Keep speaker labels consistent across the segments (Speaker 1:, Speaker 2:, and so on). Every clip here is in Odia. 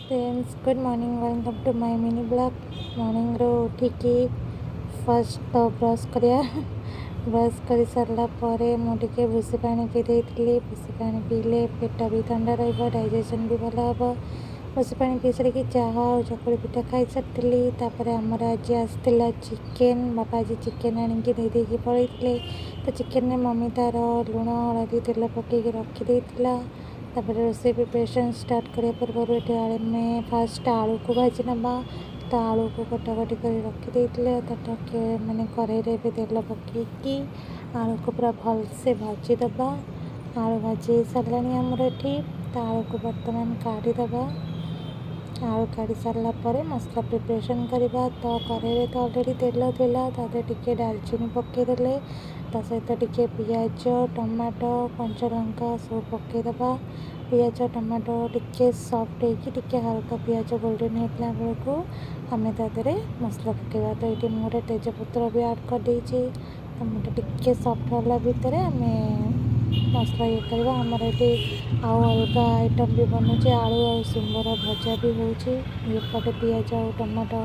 Speaker 1: Friends, good morning, welcome to my mini vlog. ମର୍ଣ୍ଣିଂରୁ ଉଠିକି ଫାର୍ଷ୍ଟ ତ ବ୍ରସ୍ କରିବା। ବ୍ରସ୍ କରିସାରିଲା ପରେ ମୁଁ ଟିକେ ଭୁସି ପାଣି ପିଇ ଦେଇଥିଲି। ଭୁସି ପାଣି ପିଇଲେ ପେଟ ବି ଥଣ୍ଡା ରହିବ, ଡାଇଜେସନ୍ ବି ଭଲ ହେବ। ଭୁସି ପାଣି ପିଇ ସାରିକି ଚାହା ଆଉ ଚକୁଳି ପିଠା ଖାଇସାରିଥିଲି। ତାପରେ ଆମର ଆଜି ଆସିଥିଲା ଚିକେନ୍। ବାପା ଆଜି ଚିକେନ୍ ଆଣିକି ଦେଇଦେଇକି ପଳେଇଥିଲେ। ତ ଚିକେନ୍ରେ ମମି ତା'ର ଲୁଣ, ହଳଦୀ, ତେଲ ପକାଇକି ରଖିଦେଇଥିଲା। ତାପରେ ରୋଷେଇ ପ୍ରିପାରେସନ୍ ଷ୍ଟାର୍ଟ କରିବା ପୂର୍ବରୁ ଏଠି ଆମେ ଫାର୍ଷ୍ଟ ଆଳୁକୁ ଭାଜି ନେବା। ତ ଆଳୁକୁ କଟାକଟି କରି ରଖିଦେଇଥିଲେ। ତ ଟିକେ ମାନେ କରେଇରେ ଏବେ ତେଲ ପକାଇକି ଆଳୁକୁ ପୁରା ଭଲସେ ଭାଜିଦେବା। ଆଳୁ ଭାଜି ହେଇସାରିଲାଣି ଆମର ଏଠି। ତ ଆଳୁକୁ ବର୍ତ୍ତମାନ କାଢ଼ିଦେବା। ଆଳୁ କାଢ଼ି ସାରିଲା ପରେ ମସଲା ପ୍ରିପାରେସନ୍ କରିବା। ତ କରେଇରେ ତ ଅଲରେଡ଼ି ତେଲ ଥିଲା, ତା ଦେହରେ ଟିକେ ଡାଲଚିନି ପକାଇଦେଲେ, ତା ସହିତ ଟିକେ ପିଆଜ, ଟମାଟୋ, କଞ୍ଚା ଲଙ୍କା ସବୁ ପକାଇଦେବା। ପିଆଜ ଟମାଟୋ ଟିକେ ସଫ୍ଟ ହେଇକି ଟିକେ ହାଲକା ପିଆଜ ଗୋଲ୍ଡେନ୍ ହେଇଥିଲା ବେଳକୁ ଆମେ ତା ଦେହରେ ମସଲା ପକାଇବା। ତ ଏଇଠି ମୁଁ ଗୋଟେ ତେଜପତ୍ର ବି ଆଡ଼୍ କରିଦେଇଛି। ଟମାଟୋ ଟିକେ ସଫ୍ଟ ହେଲା ଭିତରେ ଆମେ ମସଲା ଇଏ କରିବା। ଆମର ଏଠି ଆଉ ଅଲଗା ଆଇଟମ୍ ବି ବନୁଛି, ଆଳୁ ଆଉ ଶିମ୍ବର ଭଜା ବି ହେଉଛି। ଏପଟେ ପିଆଜ ଆଉ ଟମାଟୋ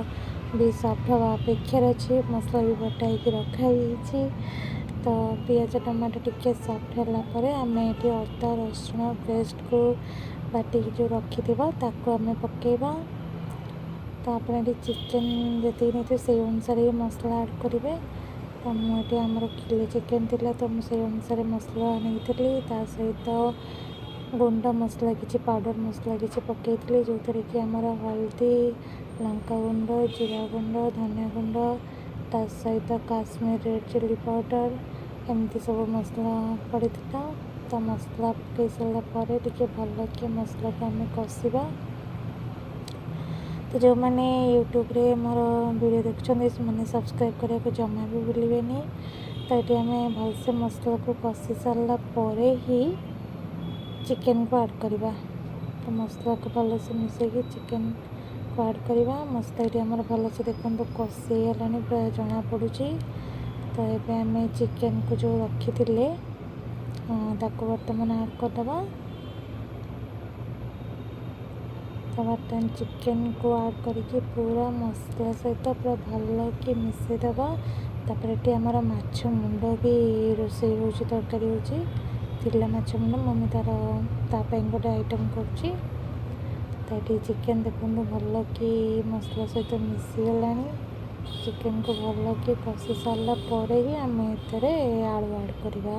Speaker 1: ବି ସଫ୍ଟ ହେବା ଅପେକ୍ଷାରେ ଅଛି, ମସଲା ବି ବଟା ହେଇକି ରଖା ହେଇଛି। ତ ପିଆଜ ଟମାଟୋ ଟିକେ ସଫ୍ଟ ହେଲା ପରେ ଆମେ ଏଠି ଅଦା ରସୁଣ ପେଷ୍ଟକୁ ବାଟିକି ଯେଉଁ ରଖିଥିବା ତାକୁ ଆମେ ପକାଇବା। ତ ଆପଣ ଏଠି ଚିକେନ୍ ଯେତିକି ନେଇଥିବେ ସେଇ ଅନୁସାରେ ହିଁ ମସଲା ଆଡ଼୍ କରିବେ। ତ ମୁଁ ଏଠି ଆମର କିଲେ ଚିକେନ୍ ଥିଲା, ତ ମୁଁ ସେଇ ଅନୁସାରେ ମସଲା ନେଇଥିଲି। ତା ସହିତ ଗୁଣ୍ଡ ମସଲା କିଛି, ପାଉଡ଼ର ମସଲା କିଛି ପକାଇଥିଲି, ଯେଉଁଥିରେ କି ଆମର ହଳଦୀ, ଲଙ୍କା ଗୁଣ୍ଡ, ଜିରା ଗୁଣ୍ଡ, ଧନିଆ ଗୁଣ୍ଡ, ତା ସହିତ କାଶ୍ମୀର ରେଡ଼୍ ଚିଲି ପାଉଡ଼ର, ଏମିତି ସବୁ ମସଲା ପଡ଼ିଥିଲା। ତ ମସଲା ପକାଇ ସାରିଲା ପରେ ଟିକେ ଭଲକି ମସଲାକୁ ଆମେ କଷିବା। ତ ଯେଉଁମାନେ ୟୁଟ୍ୟୁବରେ ମୋର ଭିଡ଼ିଓ ଦେଖୁଛନ୍ତି ସେମାନେ ସବସ୍କ୍ରାଇବ୍ କରିବାକୁ ଜମା ବି ଭୁଲିବେନି। ତ ଏଠି ଆମେ ଭଲସେ ମସଲାକୁ କଷି ସାରିଲା ପରେ ହିଁ ଚିକେନକୁ ଆଡ଼୍ କରିବା। ତ ମସଲାକୁ ଭଲସେ ମିଶାଇକି ଚିକେନକୁ ଆଡ଼୍ କରିବା। ମସଲା ଏଠି ଆମର ଭଲସେ ଦେଖନ୍ତୁ କଷି ହେଇଗଲାଣି, ପୁରା ଜଣାପଡ଼ୁଛି। ତ ଏବେ ଆମେ ଚିକେନକୁ ଯେଉଁ ରଖିଥିଲେ ତାକୁ ବର୍ତ୍ତମାନ ଆଡ଼୍ କରିଦେବା। ତ ବର୍ତ୍ତମାନ ଚିକେନକୁ ଆଡ଼୍ କରିକି ପୁରା ମସଲା ସହିତ ପୁରା ଭଲକି ମିଶାଇଦେବା। ତାପରେ ଏଠି ଆମର ମାଛ ମୁଣ୍ଡ ବି ରୋଷେଇ ହେଉଛି, ତରକାରୀ ହେଉଛି। ଥିଲା ମାଛ ମୁଣ୍ଡ, ମମି ତା'ର ତା ପାଇଁ ଗୋଟେ ଆଇଟମ୍ କରୁଛି। ତ ଏଠି ଚିକେନ୍ ଦେଖନ୍ତୁ ଭଲକି ମସଲା ସହିତ ମିଶିଗଲାଣି। ଚିକେନକୁ ଭଲକି କଷି ସାରିଲା ପରେ ହିଁ ଆମେ ଏଥିରେ ଆଳୁ ଆଡ଼୍ କରିବା।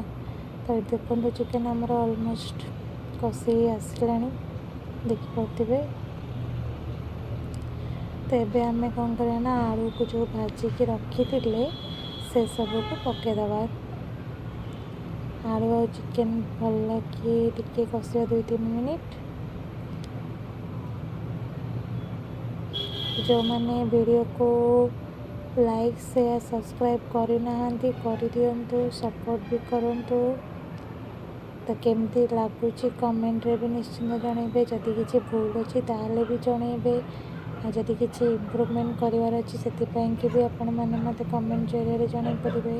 Speaker 1: ତ ଏଠି ଦେଖନ୍ତୁ ଚିକେନ୍ ଆମର ଅଲମୋଷ୍ଟ କଷି ହେଇ ଆସିଲାଣି, ଦେଖିପାରୁଥିବେ। ତ ଏବେ ଆମେ କ'ଣ କରିବା ନା ଆଳୁକୁ ଯେଉଁ ଭାଜିକି ରଖିଥିଲେ ସେସବୁକୁ ପକାଇଦେବା। ଆଳୁ ଆଉ ଚିକେନ୍ ଭଲକି ଟିକେ କଷିବା 2-3 ମିନିଟ୍। ଯେଉଁମାନେ ଭିଡ଼ିଓକୁ ଲାଇକ୍, ସେୟାର, ସବସ୍କ୍ରାଇବ୍ କରିନାହାନ୍ତି କରିଦିଅନ୍ତୁ, ସପୋର୍ଟ ବି କରନ୍ତୁ। ତ କେମିତି ଲାଗୁଛି କମେଣ୍ଟରେ ବି ନିଶ୍ଚିନ୍ତ ଜଣାଇବେ। ଯଦି କିଛି ଭୁଲ ଅଛି ତାହେଲେ ବି ଜଣାଇବେ, ଆଉ ଯଦି କିଛି ଇମ୍ପ୍ରୁଭମେଣ୍ଟ କରିବାର ଅଛି ସେଥିପାଇଁକି ବି ଆପଣମାନେ ମୋତେ କମେଣ୍ଟ ଜରିଆରେ ଜଣାଇ ପାରିବେ।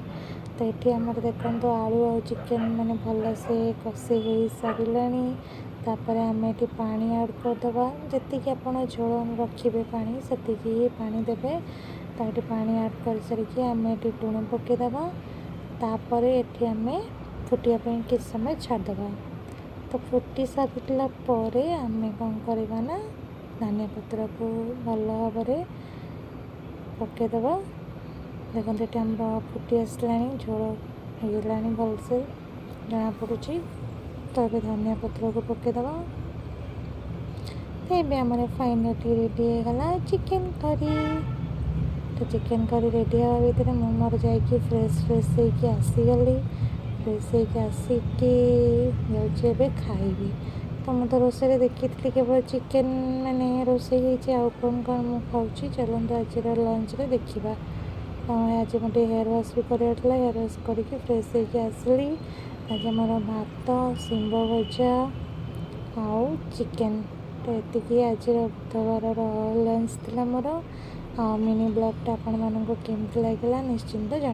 Speaker 1: ତ ଏଠି ଆମର ଦେଖନ୍ତୁ ଆଳୁ ଆଉ ଚିକେନ୍ ମାନେ ଭଲସେ କଷି ହେଇସାରିଲାଣି। ତାପରେ ଆମେ ଏଠି ପାଣି ଆଡ଼୍ କରିଦେବା। ଯେତିକି ଆପଣ ଝୋଳ ରଖିବେ ପାଣି ସେତିକି ହିଁ ପାଣି ଦେବେ। ତ ଏଠି ପାଣି ଆଡ଼୍ କରିସାରିକି ଆମେ ଏଠି ଲୁଣ ପକାଇଦେବା। ତାପରେ ଏଠି ଆମେ ଫୁଟିବା ପାଇଁ କିଛି ସମୟ ଛାଡ଼ିଦେବା। ତ ଫୁଟି ସାରିଲା ପରେ ଆମେ କ'ଣ କରିବା ନା ଧନିଆ ପତ୍ରକୁ ଭଲ ଭାବରେ ପକାଇଦେବା। ଦେଖନ୍ତୁ ଏଠି ଆମର ଫୁଟି ଆସିଲାଣି, ଝୋଳ ହେଇଗଲାଣି ଭଲସେ ଜଣାପଡ଼ୁଛି। ତ ଏବେ ଧନିଆ ପତ୍ରକୁ ପକାଇଦେବା। ତ ଏବେ ଆମର ଫାଇନାଲି ରେଡ଼ି ହେଇଗଲା ଚିକେନ୍ କରି। ତ ଚିକେନ୍ କରି ରେଡ଼ି ହେବା ଭିତରେ ମୁଁ ମୋର ଯାଇକି ଫ୍ରେଶ୍ ଫ୍ରେଶ୍ ହେଇକି ଆସିଗଲି। ଫ୍ରେଶ୍ ହେଇକି ଆସିକି ଯାଉଛି ଏବେ ଖାଇବି। ତ ମୁଁ ତ ରୋଷେଇରେ ଦେଖିଥିଲି କେବଳ ଚିକେନ୍ ମାନେ ରୋଷେଇ ହେଇଛି, ଆଉ କ'ଣ କ'ଣ ମୁଁ ଖାଉଛି ଚାଲନ୍ତୁ ଆଜିର ଲଞ୍ଚରେ ଦେଖିବା। ତ ଆଜି ମୁଁ ଟିକେ ହେୟାର୍ ୱାଶ୍ ବି କରିବାର ଥିଲା, ହେୟାର୍ ୱାଶ୍ କରିକି ଫ୍ରେଶ୍ ହେଇକି ଆସିଲି। ଆଜି ଆମର ଭାତ, ଶିମ୍ବ ଭଜା ଆଉ ଚିକେନ୍। ତ ଏତିକି ଆଜିର ବୁଧବାରର ଲଞ୍ଚ ଥିଲା ମୋର। ଆଉ ମିନି ବ୍ଲଗ୍ଟା ଆପଣମାନଙ୍କୁ କେମିତି ଲାଗିଲା ନିଶ୍ଚିନ୍ତ ଜଣାଇବେ।